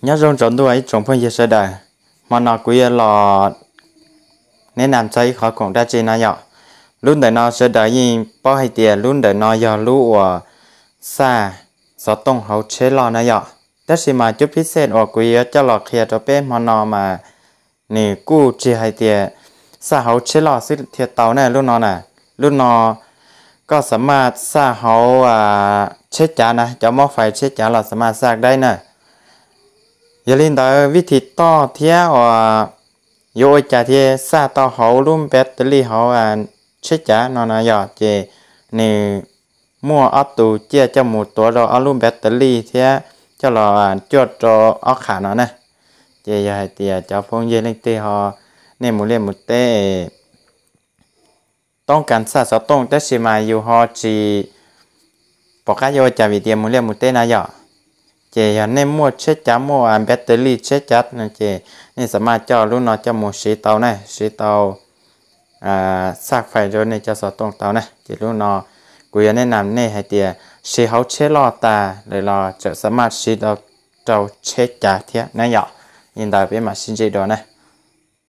Nyob zoo tsaus ntuj ib tsoom phooj ywg sawv daws, hmo no kuv yuav los neb nam txog ib qhov khoom dab tsi no yom. Lub ntawm no sawv daws yeej paub hais tias lub ntawm no yog lub uas xaj xov tooj hauv tsheb loj na yom. Tab sis mas cov phib xej uas kuv yuav coj los qhia rau peb hmo no mas nws kuj tsis hais tias xaj hauv tsheb loj xwb thiaj tau na lub no na. Lub no koj xav maj xaj hauv tsheb cav na, cov mob fais tsheb cav los xav maj xaj dai na. Yog li ntawd vij thim toj thiab uas yuav ua cas thiaj xaj tau hauv lub npab tas lij hauv tsheb cav no no yog ces nws muaj ob tug ciaj coj mus tuav rau ob lub npab tas lij thiab coj los cuaj rau ob qham no na. Ces yog hais tias cov phooj ywg leej twg ho nej mus liaj mus teb toob kas xaj xov tooj tab sis mas yus ho tsis pom qab yuav ua cas vim tias mus liaj mus teb na yom, ces yog nej muaj tsheb cav muaj npab tas lij tsheb cav no ces nej xav maj coj lub no coj mus siv tau na, siv tau xaj fais rau nej cov xov tooj tau na. Ces lub no kuv yuav neb nam nej hais tias siv hauv tsheb loj tas lawm los tseem xav maj siv tau rau tsheb cav thiab na yom. Li ntawd peb mam sib ntsib dua na.